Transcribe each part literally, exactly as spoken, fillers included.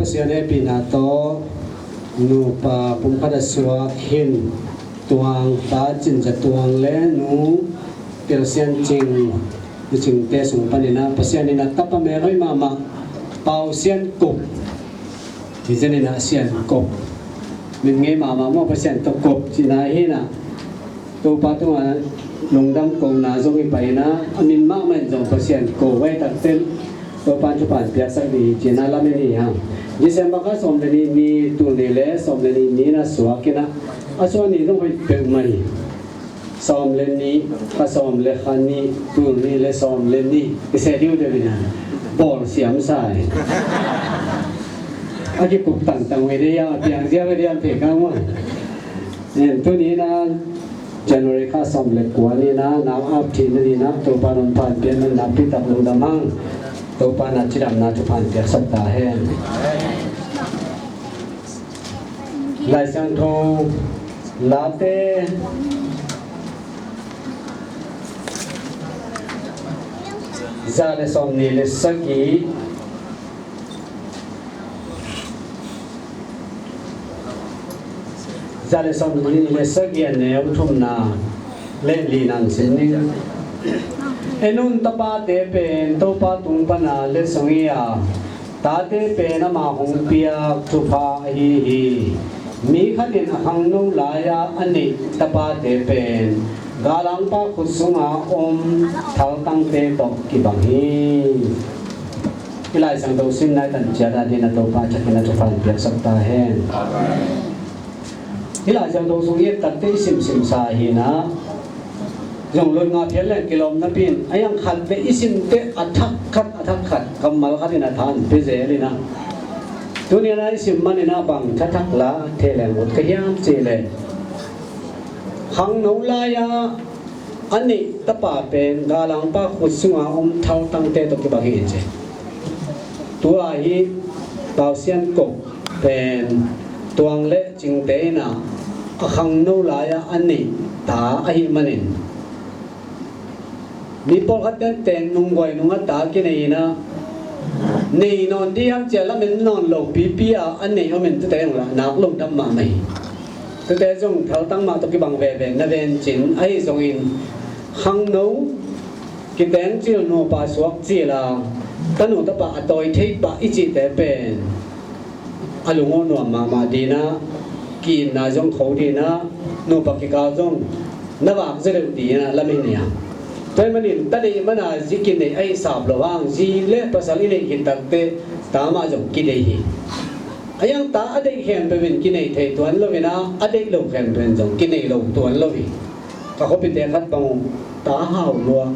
Pasian hehpihna tawh nupa pumkhat a suak Hin Tuang, pa Cin Za Tuang le nu Tel Sian Cing, nu Cingte sung panin ah Pasian in a tapa mel hoih mahmah Pau Sian Kop, hi zen in ah Sian Kop, min ngei mahmah maw, Pasian tawh kop cihna hi in ah, Topa tungah lungdam kohna zong hi pai in ah, a min mahmah in zong Pasian ko vai takten Topa thupha piaksak ding hi cihna lamen hi hang. December kha sawm le nih ni, tul nih le sawm le nih ni in a suak in ah, a suak ni zong hoih peuhmah hi. Sawm le nih, kha sawm le kha nih, tul nih le sawm le nih, i seh diu deuh in ah bawl siam sa hi. A kikup tangtang ve dei hiam, a piang ziau ve dei hiam, thei kang maw. Tuni in ah January kha sawm le kua ni in ah, nau ap thihna ni in ah, Topa in hong phan piakna nakpi tak lungdam hang. Topa in a cidamna thupha piaksak ta hen. Lai Siangtho Late za le sawm nih le sagih, za le sawm nih le sagih a neu thumna le lina sim ning. En un, tapate pen Topa tung pana letsong hi a, tate pen ama hong piak thupha ahi hi. Mi khat in a khangno lai-a a neih tapate pen galangpa khut sunga om thaltangte tawh kibang hi. I Lai Siangtho simna i tan ciat a dingin a Topa thakin a thupha piaksak ta hen. Hih Lai Siangtho sung i et takte i simsim sa hi in ah, zong lot nga phial leng kilawm napi in, a yang khat le i simte a thak khat, a thak khat, kammal khat in a tha an pia zel in ah. Tuni in ah i sim man in ah bang tha thak la thei leng ut ka hiam cih leh, khangno lai-a a neih tapa pen galangpa khut sunga om thaltangte tawh kibang hi ci. Tua hi Pau Sian Kop pen Tuang le Cingte in ah a khangno lai-a a neih ta ahih manin, mi pawlkhat ten teng nung guai nung a ta kinei in ah, nei nawn ding hiam ci a lamen nawn lo pipi a a neih om in, tute zong lah nak lungdam mahmah hi. Tute zong thaltang mah tawh kibang veve na ven cin, ahi zongin khangno kiteng cil, nupa suak cil a tanu tapa a tawi thei pah i cihte pen a lungawh nuam mahmah ding in ah, ki-itna zong kho ding in ah, nupa kikal zong na vak zaw deuh ding in ah lamen hi a. Tua ahih manin ta deih man a zi kineih a hi sap lo hang, zi le pasal i neih khit takte ta mah zong kideih hi. A yang ta a deih khempeuh in kineih thei tuan lo in ah, a deih lo khempeuh in zong kineih lo tuan lo hi. Ka khuapite khat bang uh ta hau lua,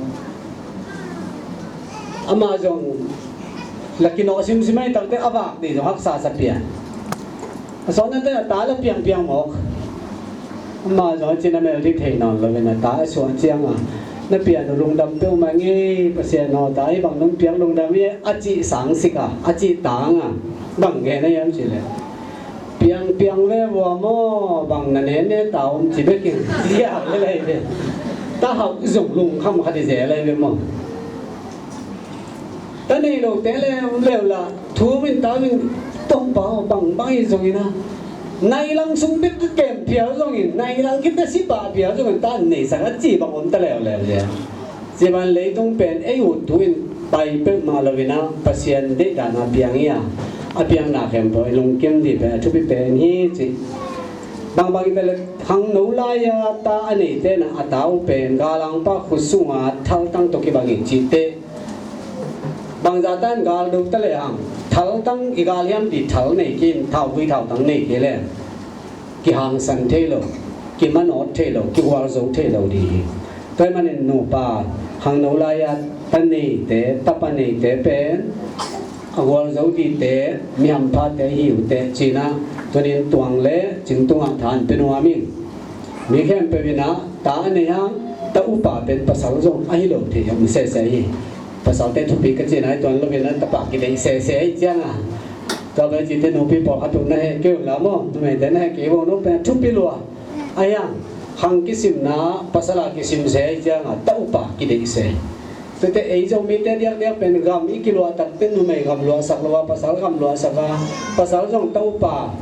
amah zong la kinawh simsim ahih takte a vak ding zong haksa sa pian. A sawt nate a ta la piangpiang mawk. Amah zong a cin a mel ding thei nawn lo in a ta a suah ciang a, na pian uh lungdam peuhmah ngei, Pasian aw, ta hih bang nong piak lungdam hi, a cih sang sik a, a cih tang a, bang gen a hiam cih leh, piangpiang ve vua maw, bang na ne ne ta om ci bek in ziak le lai ve. Ta hauh zong lungkham khat i zel lai ve maw. Ta nei lote le om leu lah thu min ta min tongpa aw, bangbang hi zongin a, nai lang sung bek ka kem phial zongin, nai lang khit ka si pah phial zongin ta neisak a ci bang om ta leuleu le. Ci bang leitung pen ei ut thu in pai peuhmah lo in a, Pasian deihdan a piang hi a, a piangna khempeuh i lungkim dih pen a thupi pen hi ci. Bangbang hi ta le, khangno lai-a ta a neite in a, a ta uh pen galangpa khut sunga thaltang tawh kibang hi cihte. Bangzah tan gal do ta le hang, thaltang i gal hiam dih, thal nei kei in, thauvui thautang nei kei le kihangsan thei lo, kimanawt thei lo, kigualzo thei lo dih hi. Tua ahih manin nupa, khangno lai-a ta neite, tapa neite pen a gualzo dihte, mi hamphate hi uh teh ci-in a, tuni in Tuang le Cing tungah tha hong pia nuam ing. Mi khempeuh in a, ta a nei hang, ta upa pen pasal zong ahi lo thei om sese hi. Pasalte thupi ka cihna hi tuan lo in a, tapa kideih sese ahih ciang a, tua bang cihte nupi pawlkhat uh na heh kei un la maw, numeite na heh kei un, nu pen thupi lua. Ahi hang, khang kisimna, pasal a kisim se ahih ciang a, ta upa kideih se. Tete ei Zomite diakdiak pen gam i kiluah takte numei gam luahsak lo a, pasal gam luahsak a, pasal zong tapa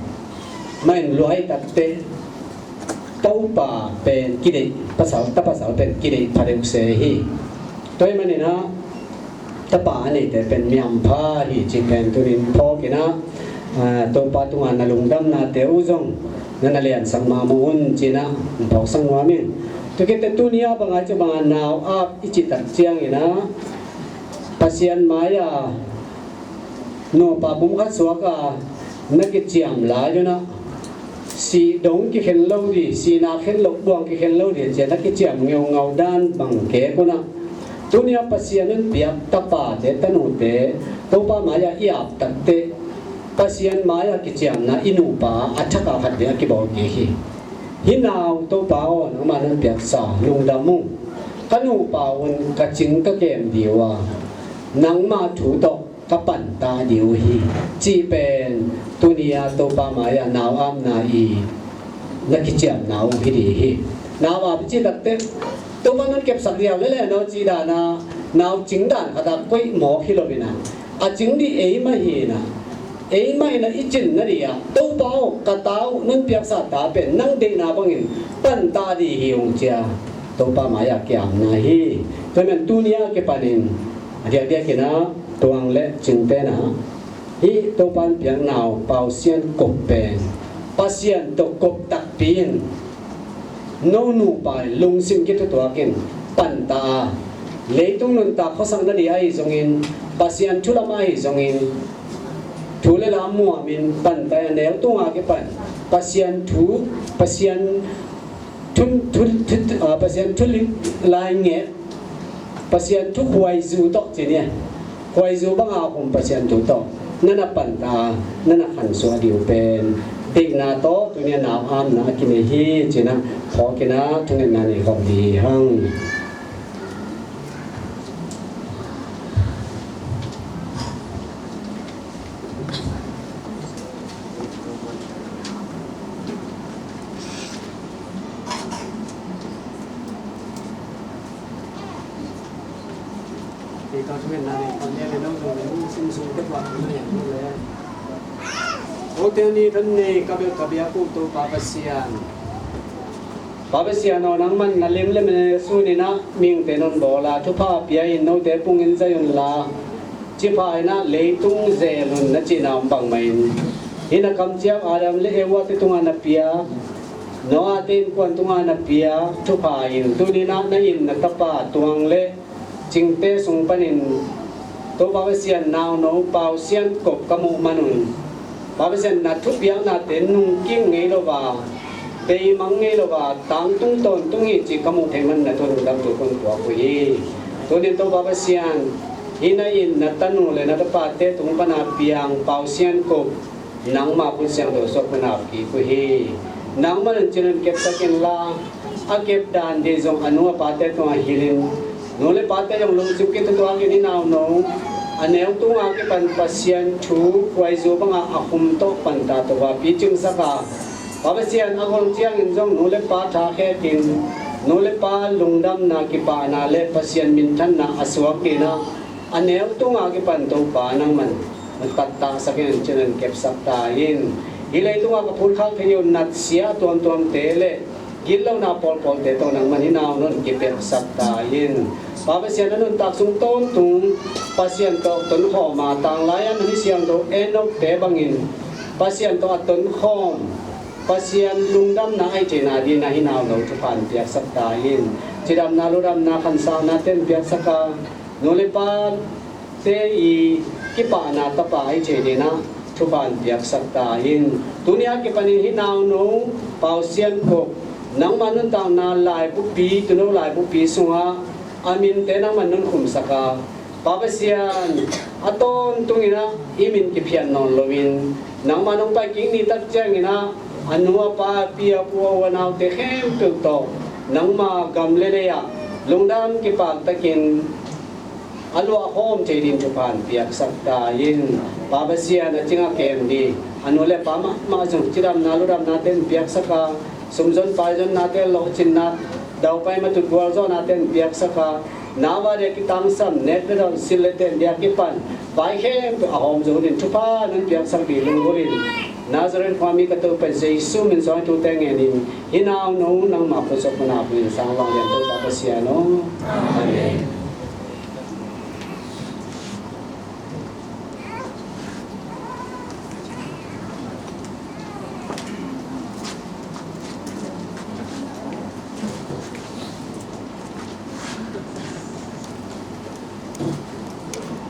mah in luah i takte tapa pen kideih, pasal, ta pasal pen kideih pha deuh se hi. Tua ahih manin ah tapa a neite pen mi hampha hi cih pen tuni-in phawk in ah, ah, Topa tungah na lungdamnate uh zong na na liansak mahmah un ci-in ah phawksak nuam ing. Tua khit teh tuni-a bang a, ci bang a nau ap i cih tak ciangin ah Pasian mai-ah nupa pumkhat suak a na kiciam lai un ah, sih dong kikhen lo ding, sihna khen loh buang kikhen lo ding ci-a na kiciam ngeungau dan bang kek un ah, tuni-a Pasian hong piak tapate tanute Topa mai-ah i ap takteh Pasian mai-ah kiciamna i nupa a thak a khat bek a kibawl kik hi. Hih nau, Topa aw, nangmah nong piaksa lungdam ung. Ka nupa un ka cing ka kem ding uh a, nangmah thu tawh ka panta ding uh hi, cih pen tuni-a Topa mai-ah nau apna i na kiciamna uh hi ding hi. Nau ap i cih takteh Topa nong kepsak ding uh leh leh nau cih dan a, nau cing dan khat a koih mawk hi lo in ah, a cing ding ei mah hi in ah, ei mah in ah i cin nading ah, Topa aw, ka ta uh nong piaksa ta pen nang deihna bangin panta ding hi ung ci-a Topa mai-ah kiapna hi. Tua ahih manin tuni-a kipanin a diakdiakin ah Tuang le Cingte in ah hih Topa hong piak nau Pau Sian Kop pen Pasian tawh kop takpi in no nupa in lungsim kithutuak in panta a, leitung nuntak khuasak nading ahi zongin, Pasian thu lam ahi zongin, thu le la muamin panta a, neu tunga kipan Pasian thu, Pasian thu, thu, thu, ah, Pasian thu lai nget, Pasian thu khuaizu tawh ci ni a, khuaizu banga a khum Pasian thu tawh na na panta, na na khansuah ding uh pen deihna tawh tuni-a nau apna a kinei hi ci-in ah phawk in ah thungetna nei khawm ding hi hang. Kei ka thugen na nei, ka ne le nong zong le nong sim sung te pa ka ne le. Aw te ni kan nei ka bel ka biak uh Topa Pasian. Pa Pasian aw, nangman na lim le mene sun in ah mihingte nong bawl a, thupha pia in note pungin zai un la, cipha in ah leitung zel un na cihna om bangmah in, hih na kamciam Adam le Eva te tungah na pia, Noah te innkuan tungah na pia thupha in tuni in ah na it na tapa Tuang le Cingte sung panin Topa Pasian nauno Pau Sian Kop ka muh manun, Pa Pasian na thupiaknate nungkik ngei lo a, beimang ngei lo a, tangtung tawntung hi cih ka muh theih manin na thu lungdamtu kong puak uh hi. Tunin Topa Pasian, hih na it na tanu le na tapate tung pana piang Pau Sian Kop nangma khut siangtho suak hun ap kik uh hi. Nangman un cin un kepsak inla, a kep dan ding zong a nu a pate tungah hilhin, nu le pate zong lungsim kithutuak in i nauno a neu tunga kipan Pasian thu khuaizu banga a khum tawh panta tawh va picingsak a, Pa Pasian a gol ciangin zong nu le pa tha khekin, nu le pa lungdamna kipahna le Pasian minthanna a suak ding a, a neu tunga kipan Topa nangman na tattahsak in cin un kepsak ta in. Hih leitunga ka phutkhak thei uh natsia tuamtuamte le gitlohna pawlpawlte tawh nangman hih nauno un kipelhsak ta in. Pa Pasian a nuntak sung tawntung Pasian tawh tonkhawm a, tanglai-a na mi siangtho Enokte bangin Pasian tawh a tonkhawm, Pasian lungdamna a i theihna dingin ah hih nauno thupha in piaksak ta in. Cidamna ludamna khansaknate in piaksak a, nu le pate i kipahna tapa a i theih dingin ah thupha in piaksak ta in. Tuni a kipanin hih nauno Pau Sian Kop nangma nuntakna laibupi, tuuno laibupi sungah a minte nangman nong khumsak a, Pa Pasian, a tawntungin ah i min kiphiat nawn loin, nangma nong pai kik ni tak ciangin ah a nu a pa, a pi a pu a u a naute khempeuh tawh nangma gam le lei ah lungdam kipaktakin a luahkhawm thei dingin thupha in piaksak ta in. Pa Pasian, a cing a kem ding a nu le pa mahmah zong cidamna ludamnate in piaksak a, sumzon paizonnate, lawhcinna, daupai matut gualzawhnate in piaksak a, Nau a dia kitangsam, nek le dawn, sil le ten dia kipan, vai khempeuh a hawm zo dingin thupha nong piaksak ding lunggulhin, Nazareth khua mi ka Topa Jesu min suang thute ngenin, hih nau no nangma khut sung pan a pulin sang vang lian Topa Pasian aw. Amen.